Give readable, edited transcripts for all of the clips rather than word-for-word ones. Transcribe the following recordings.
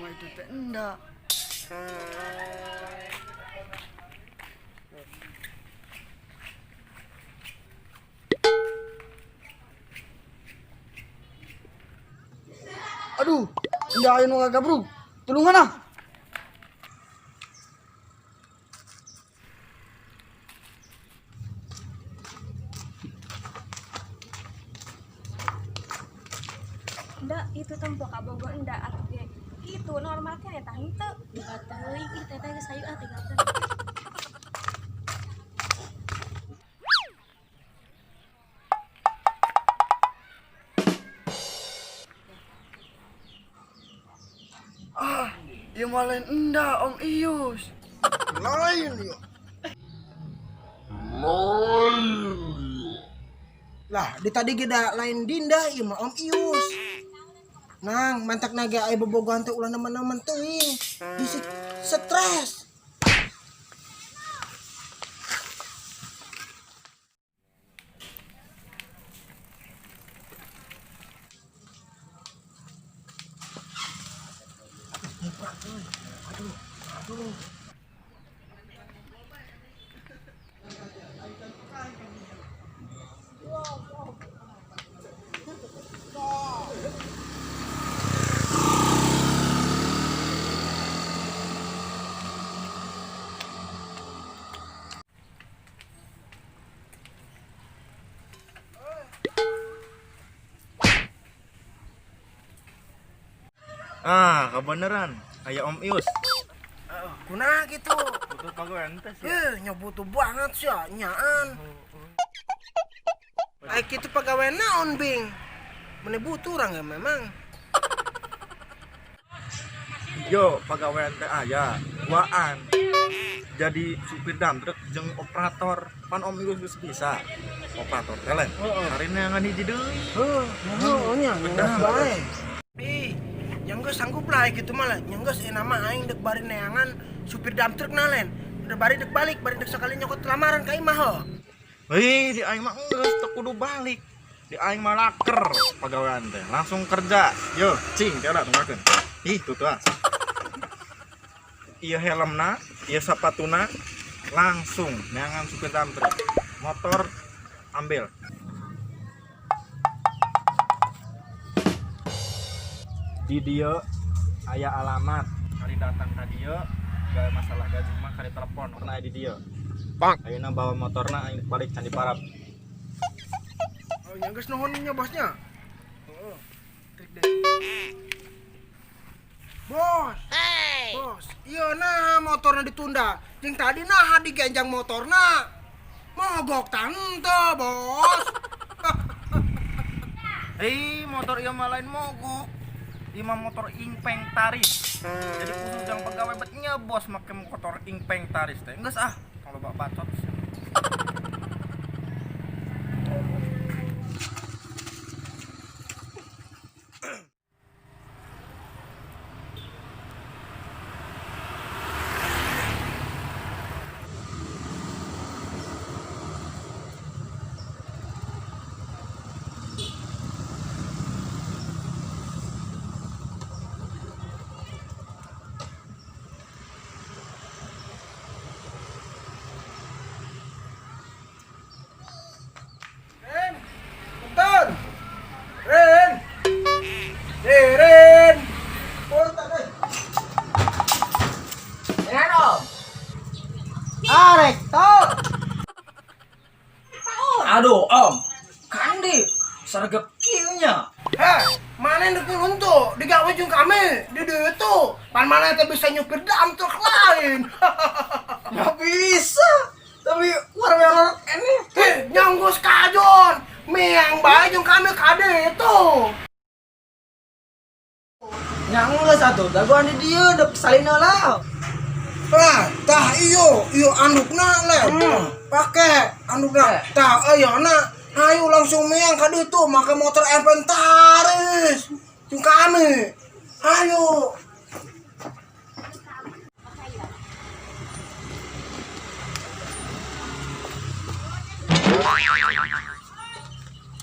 mah itu teh enggak. Aduh, enggak aya nu ngagabrug. Tulungan ah. Nda, itu tempo kabogoh enda atuh ge. Itu normal keneh tah henteu. Buka teuing ih teteh geus hayu ah tinggalkeun. Ah, ieu mah lain enda Om Ius. Lain ieu. Lah, di tadi ge da lain Dinda ieu mah Om Ius. Nang, mantak naga aya bobogohan teh ulah nemen-nemen teuing. Bisi stres. Aduh, aduh. Ah, kebeneran. Aya Om Ius. Kunaha gitu? Butuh pagawean teh sih. Ih, nya butuh banget sih ya, nyaan. Ai kitu pagawean naon, Bing? Meni butuh urang ya memang. Yo, pagawean teh aya, duaan. Jadi supir dump truk jeung operator. Pan Om Ius geus bisa. Operator teh lain. Karena ngan hiji deui. Heuh, heuh nya, geus bae. Ih, yang geus sanggup lah gitu mah lah. Yang geus enak mah aing deuk bari neangan supir dump truck na lain. Udah bari deuk balik, bari deuk sekali nyokot lamaran ka imah heuh. Hei, di aing mah geus teu kudu balik. Di aing mah laker pagawean teh. Langsung kerja. Yo, cing teh lah tunggakeun. Ih, tuh ah. Ieu helmna, ieu sapatuna langsung neangan supir dump truck. Motor ambil. Di dieu aya alamat. Kali datang ka dieu, gak masalah gaji mah kali telepon pernah di dieu. Bang, ayeuna bawa motorna aing balik Candi Parap. Oh, yang geus nuhun nya bosnya. Heeh. Trik deh. Bos. Hey. Bos, iya nah motorna ditunda. Jeung tadi nah digenjang motorna. Mogok tante, Bos. Hei, motor ieu mah lain mogok. Ieu mah motor inventaris. Jadi khusus jang pegawai bet nya bos make motor inventaris teh. Geus ah, tong loba bacot. Ren. Punten. Ren. Ren. Punten euy. Dengan Om. Arek to. Aduh Om, kandi sergap kieu nya. Heh, mana yang dukung untuk digawe jeung kami di dieu tuh. Pan mana teh bisa nyupir dump truck lain. Nggak bisa. Tapi warna ini. Heh, nyanggus kajon. Miang bae jeung kami kade itu. Nya geus atuh, dagoan di dieu dek salina lah. Lah, tah iyo, iyo andukna le. Pake andukna. Tah ayeuna ayo langsung miang ka ditu make motor inventaris. Jeung kami. Ayo.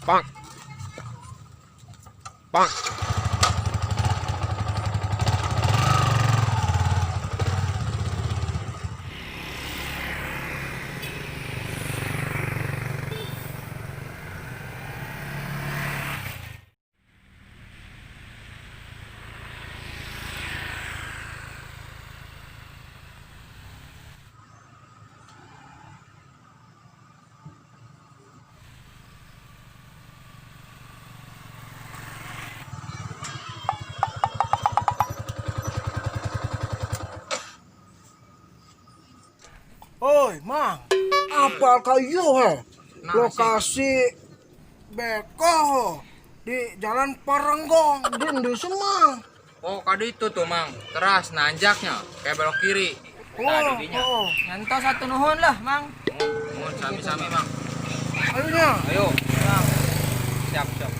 Bang. Bang. Woi, Mang. Apal kayu he? Nah, Lokasi beko di Jalan Parenggong di Ndi Semang. Oh, kado itu tuh, Mang. Teras nanjaknya kayak belok kiri. Nah, didinya. Oh, Nyantos satu nuhun lah, Mang. Nuhun sami-sami, Mang. ayo nya. Ayo. Mang. Siap, siap.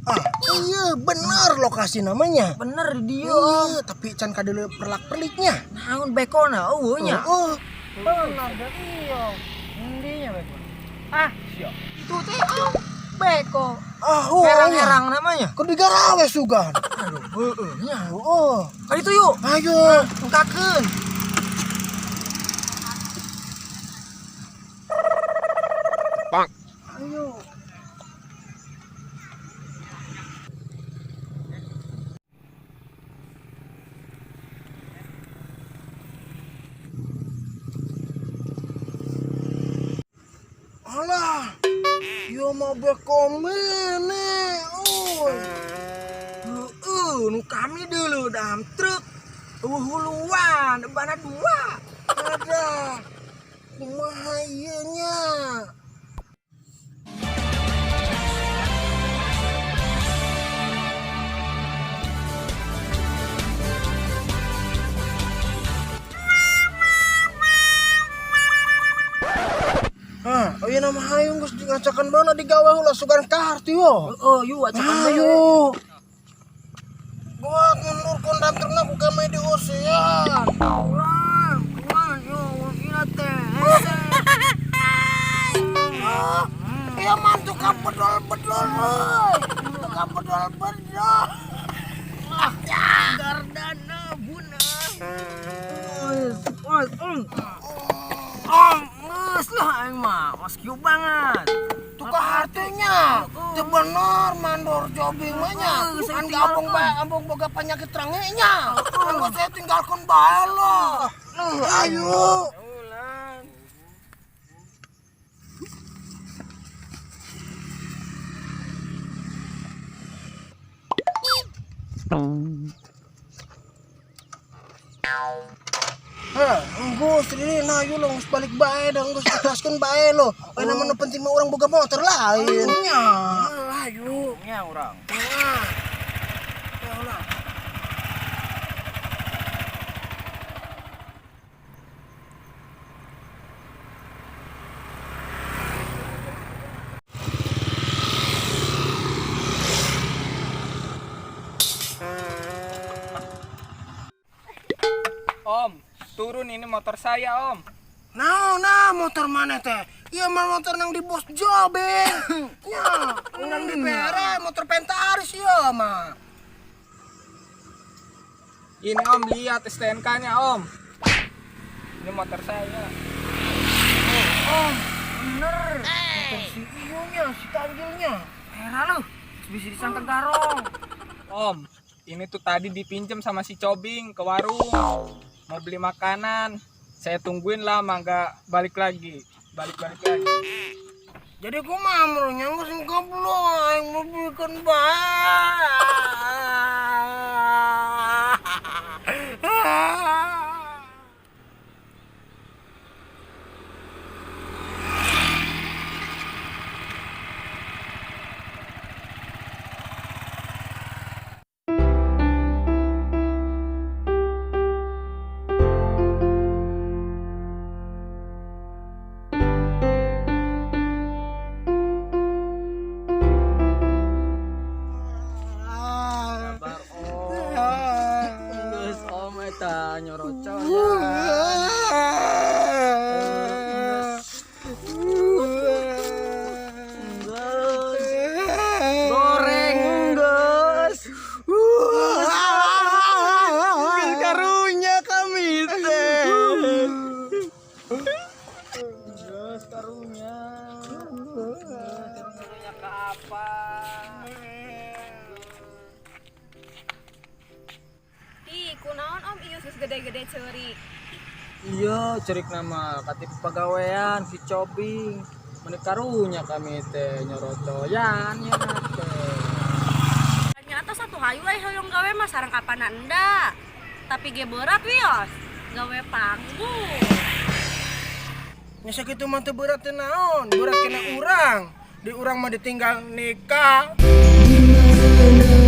Ah, iya bener lokasi namanya. Bener di dieu, Om. Iya, tapi can kadele perlak-perliknya. Naon bekona eueuh nya. Oh, Bener da iya. Indinya beko. Ah, siap. Itu teh Om. Beko. ah, oh, Herang-herang namanya. Kudu digarawe sugan. Aduh, heueuh nya. Oh, Kali itu yuk, ayo. engkakeun. Ayo. Alah, yo mau bekomene, oi. Heeh, nu kami dulu dalam truk. Eueuh huluan, bana dua. Ada, kumaha ieu nya? Hah, oh iya nama hayung geus ngacakan bae digawe heula sugan kaharti yo. Heeh, yuk acakan bae. Ayo. Gua ngundur konduktorna ku kami di osean. Kurang, kurang, yo, ieu teh. Hese. Ah, iya man tukang bedol-bedol euy. Tukang bedol-bedol. Gardana buna. Wes, wes, Om, geus lah aing mah, mas kieu banget. Tukang hartinya. Teu bener mandor jobing mah nya. Heeh, saya Kan abong tinggalkeun. bae abong boga penyakit range nya. Kan gua saya tinggalkeun bae lo. Ayo. Heh, enggus ini nah yuk lo geus balik bae dah geus ikhlaskeun bae lo. Lain mah nu penting mah urang boga motor lain. Nya. Ayo. Nya urang. Nah. Ya ulah. Om, turun ini motor saya, Om. Nah, nah motor mana teh? Iya mah motor nang di bos jobing. Ya, urang dibere motor pentaris ieu mah. Ini Om, lihat STNK-nya, Om. Ini motor saya. Om, bener. Motor si iyunya, si tanggilnya. Era lu, bisa disangka garong. Om, ini tuh tadi dipinjam sama si Cobing ke warung. Mau beli makanan. Saya tungguin lama nggak balik lagi. Balik-balik lagi. Jadi kumaha meureun geus goblok aing mau bikeun bae. Sabar, Om. Geus Om eta nyorocol. Goreng geus. Geus karunya kami teh. Geus karunya. Karunya ke apa? Di, Geus gede-gede ceurik. Iya, cerik nama katipu pagawean si Cobing. Meni karunya kami teh nyorocoyan ya teh. Ternyata satu hayu we hoyong gawe mah sareng kapan enda. Tapi ge berat wios. Gawe panggung. Nya sakitu mah teu berat teh naon, berat kena urang. Di urang mah ditinggal nikah. Di mana